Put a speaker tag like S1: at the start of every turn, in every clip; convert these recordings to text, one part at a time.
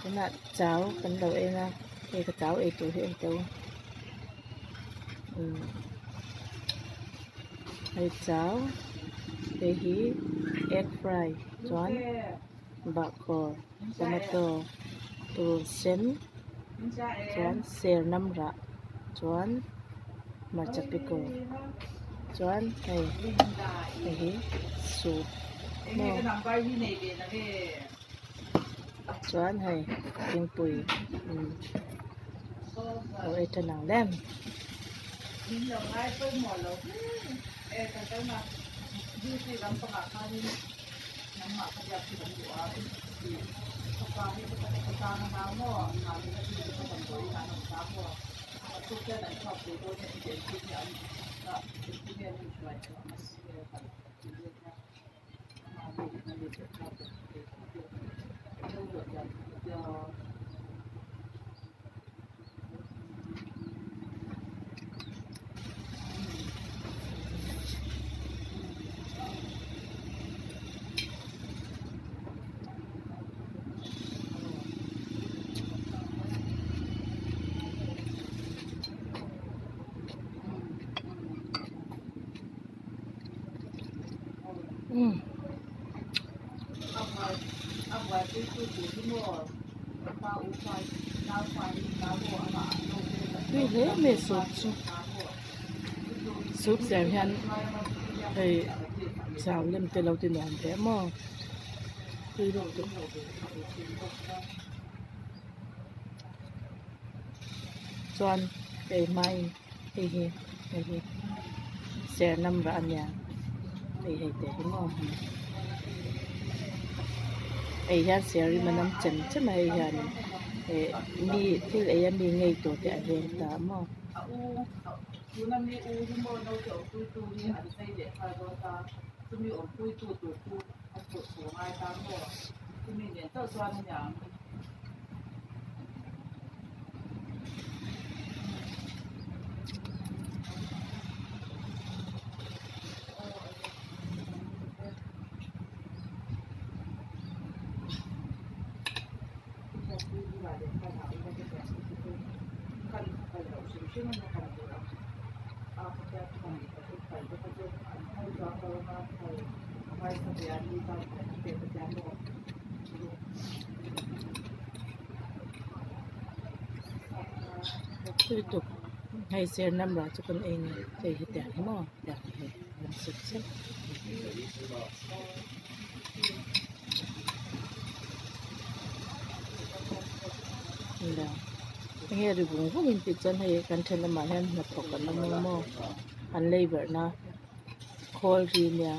S1: Tunah chau kan lo en a hei ka chau ei tur hi en teh u umm hei chau hei hi egg fry chuan bahkhawr tomato turun sen chuan ser nam rah chuan hmarcha pickle chuan hei hei hi soup maw. Chuan hei thingpui umm lo ei tan ang lem. Tui hle mai soup chu soup siam hian hei chau lem te lo ti nuam ve maw tui lutuk. Chuan hei hmain hei hi hei hi ser number a nia hei hei te hi maw hei hian ser rim a nam chem chem a hei hian ih mi thil ei a mi ngei tur te a veng ta maw. Tui tuk hei ser number chu kan ei ni hei hetiang hi maw tiang hi an sep sep. Enge ri vung vung in tih chuan hei kan thenawmah hian hnathawk an awm ang maw an lei verhna khawl ri nia.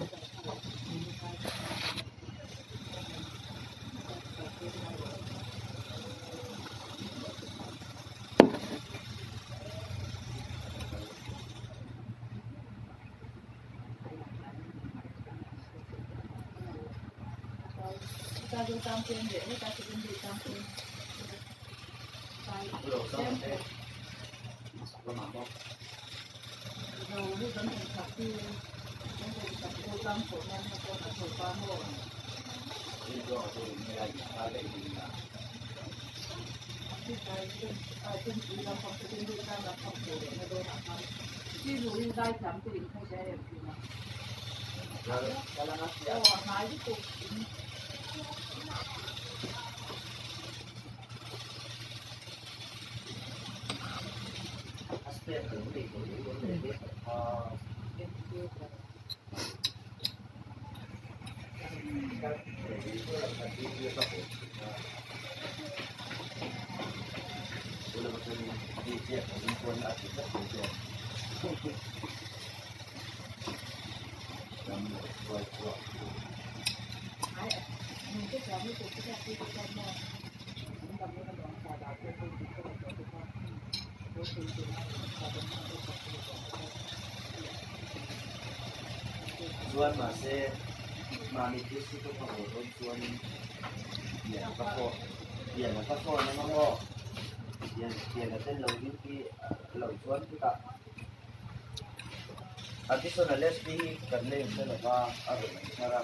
S2: Chuan mahse mahni thil chu ka hmu dawn chuanin pian ka pawh pian a ka sawn ang maw pian pian a tel lo ding hi loh chuan chutah additional lesbi hi kan la inhre lo va a rawn ang thar a.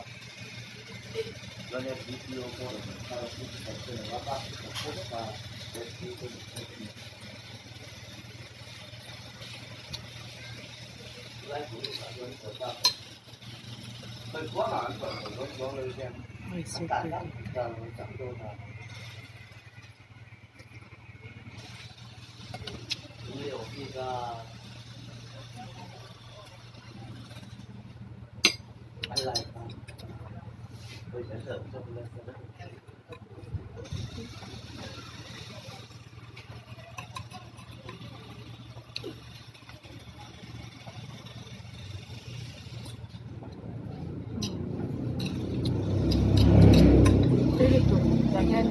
S1: Tui lutuk tah hian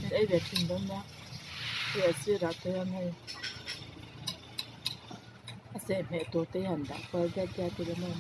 S1: in ei ve thin dawn nia hei a sirah te hian hei a sehhmeh tur te hi han dah kual diat diat ila maw.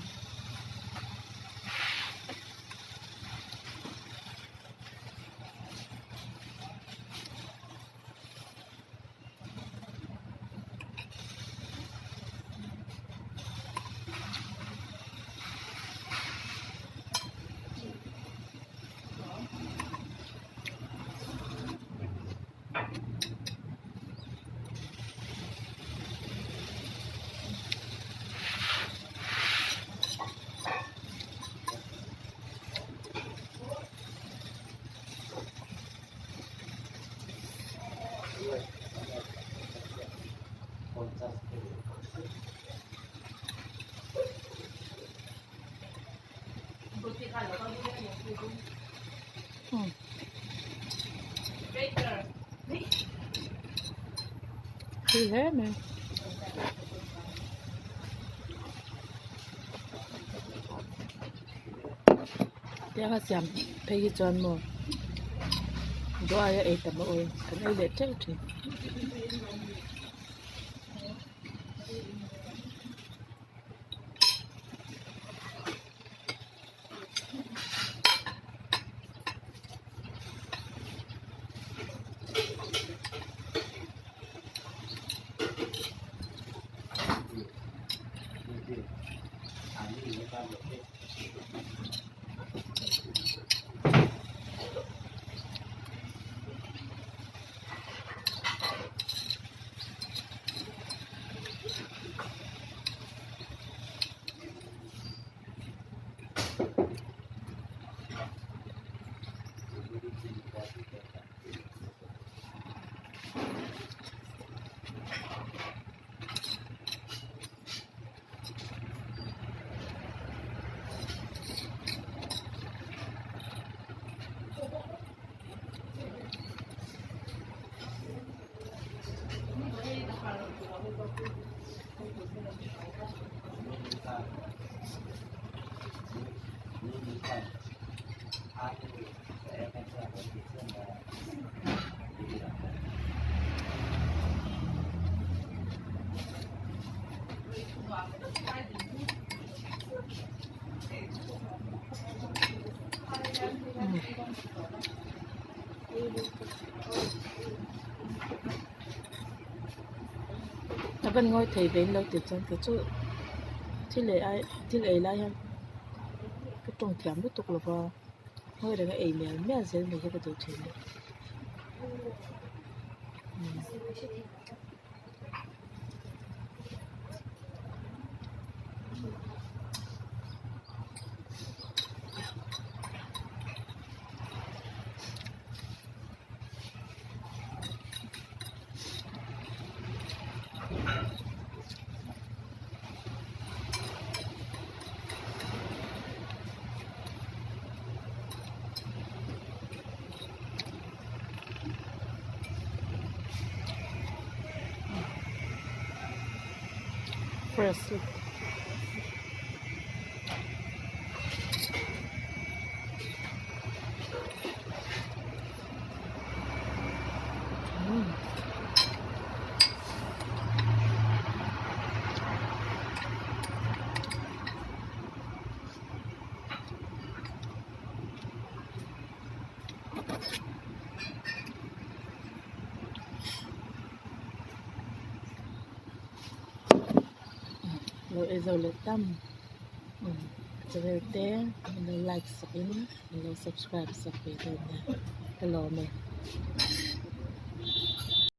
S1: Tui hle mai. Tianga siam phei hi chuan maw duh aia ei tam a awl kan ei leh teuh thin. A van ngawi thei ve in lo ti chuan kei chu thil ei ai thil ei lai hian ka tawng thiam lutuk lo va ngawi reng a ei mial mial zel mai hi ka duh thin a. Fresh lutuk. Lo ei zo leh tam. channel te min lo like sak in min lo subscribe sak ve dawn nia ka lawm e.